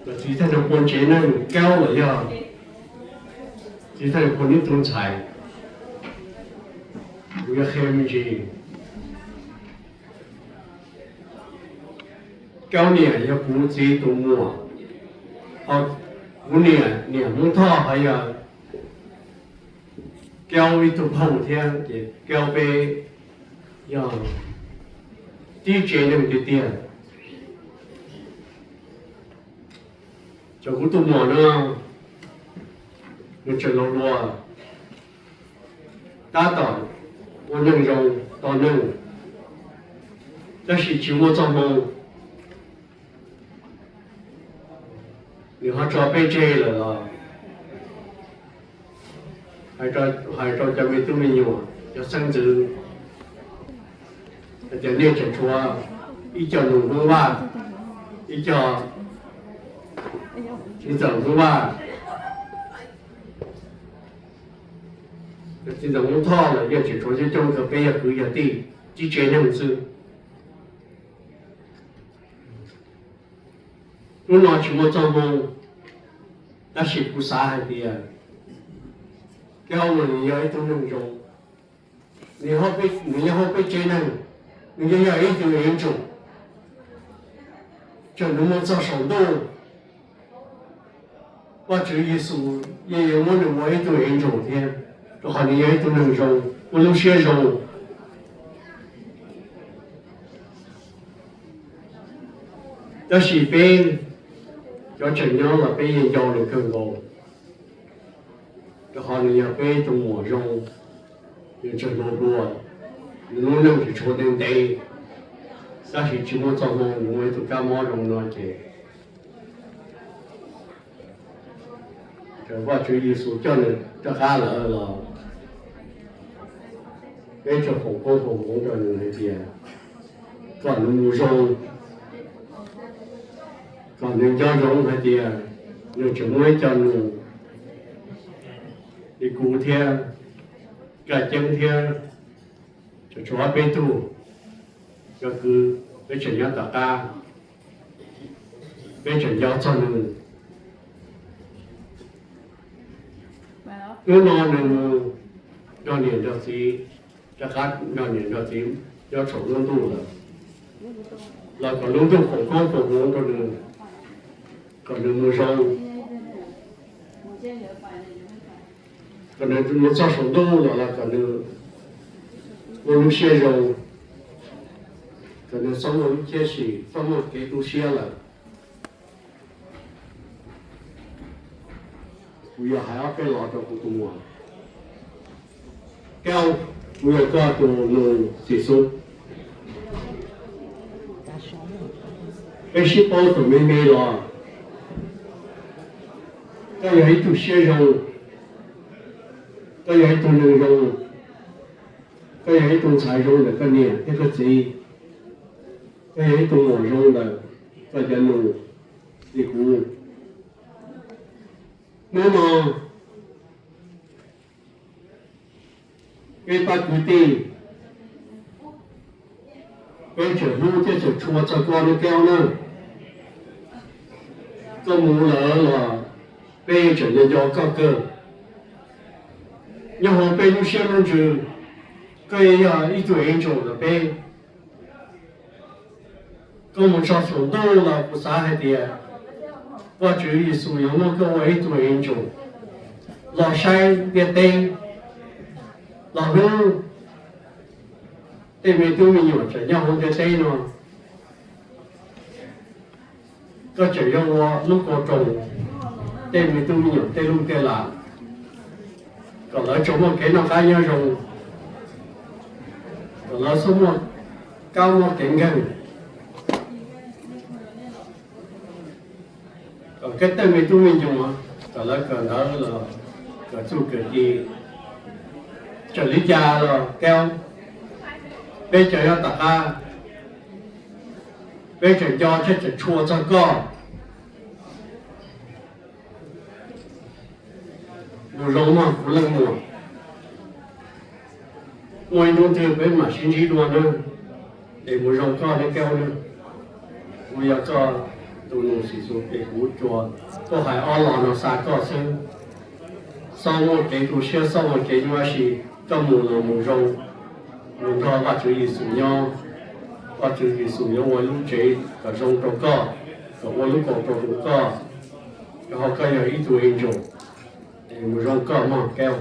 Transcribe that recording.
Txiv Thaj Nraug Pua tsev neeg, Kaub los yog Txiv Thaj Nraug Pua neb tus ntxhais, kuv yuav qhia me ntsis. Kaub niam yog kuv txiv tus muam, ho kuv niam, niam Hmoob Thoj ho yog Kaub ib tug phooj thiab, ces Kaub peb yog tib tsev neeg tiag tiag. Cov kuv tus muam no, nws tseem laus dua, tab tom ua neej zoo, tos neej, tab sis tsis muaj txoj hmoo. Nws ho tso peb tseg lawm los hais rau cov me tub me nyuam, cov xeeb ntxwv, hais tias nej tseem tshuav ib co nus Hmoob Vaj, ib co txiv ntxawm Hmoob Vaj, txiv ntxawm Hmoob Thoj lawm, yeej tseem tshuav coob coob kawg, peb yog kwv yog tij, tib tsev neeg xwb. Hnub no tsis muaj txoj hmoo, tab sis kuv xav hais tias Kaub no nws yog ib tug neeg zoo, nws yog hauv peb tsev neeg, nws yeej yog ib tug angel, txawm nws mus txog saum ntuj, Vajtswv Yexus yeej yuav muab nws ua ib tug angel thiab, rau qhov nws yog ib tug neeg zoo, ua lub siab zoo. Tab sis peb cov tseem nyob los peb yeej nco nws kawg nkaus, rau qhov nws yog peb tus muam zoo, nws tseem hluas hluas, nws lub neej tseem tshuav ntev ntev, tab sis tsis muaj txoj hmoo nws muaj ib tug kab mob zoo no ces Vajtswv Yexus coj nws rov qab lawm los peb tsuas foom koob foom hmoov rau nws hais tias kom nws mus zoo, kom nws nco ntsoov hais tias nws tseem muaj ib co nus li kuv thiab, Kaj Ceeb thiab, tseem tshuav ob peb tug cov kwv, peb tseem nyob tom qab, peb tseem nco txog nws. Hnub no nws mus nrog niam nrog txiv, rov qab nrog niam nrog txiv nyob saum lub ntuj lawm, los kom lub ntuj foom koob foom hmoov rau nws, kom nws mus zoo, kom nws mus txog saum ntuj los los kom nws ua lub siab zoo, kom nws txhob muaj lub chib sim, txhob muaj kev tu siab lawm. Kuv yog hais ob peb lo rau kuv tus muam. Koj, kuv yog koj tus nus txiv xub. Peb sib paub thaum me me los koj yog ib tug siab zoo, koj yog ib tug neeg zoo, koj yog ib tug ntxhais zoo ntawm koj niam thiab koj txiv, koj yog ib tug muam zoo ntawm koj cov nus li kuv. Hnub no peb pab kwv tij, peb tseem hlub thiab tseem tshua txog koj nawb Kaub na. Koj mus lawm los peb tseem nco nco koj kawg. Nyob hauv peb lub siab lub ntsws, koj yog ib tug angel ntawm peb. Koj mus txog saum ntuj los kuv xav hais tias Vajtswv Yexus yuav muab koj ua ib tug angel los saib ntiaj teb, los hlub tej me tub me nyuam tseem nyob hauv ntiaj teb no. Koj tseem yuav ua lub kua roos tej me tub me nyuam tej lub tej lam, kom lawv tsuas muaj kev noj qab nyob zoo, kom lawv txhob muaj kab mob kev nkeeg, kom tej me tub me nyuam, kom lawv kawm ntawv los kawm txuj kawm ci. Txawm li cas los Kaub, peb cov nyob tom qab, peb tseem nco thiab tseem tshua txog koj. Mus zoo mog kuv leej muam. Muaj ib hnub twg peb mam sib ntsib dua na. Es mus zoo koj thiab Kaub na. Kuv yog koj Tus nus xim xus pem kuv cua, koj hais ob lo no xa koj xwb. Xob muaj kev tu siab, xob muaj kev nyuaj, tab sis koj mus los mus zoo, mus nrog Vajtswv Yexus nyob. Vajtswv Yexus yuav ua lub tsev kom zoo rau koj, kom ua lub kaus rau koj, rau qhov koj yog ib tug angel. Mus zoo koj mog Kev.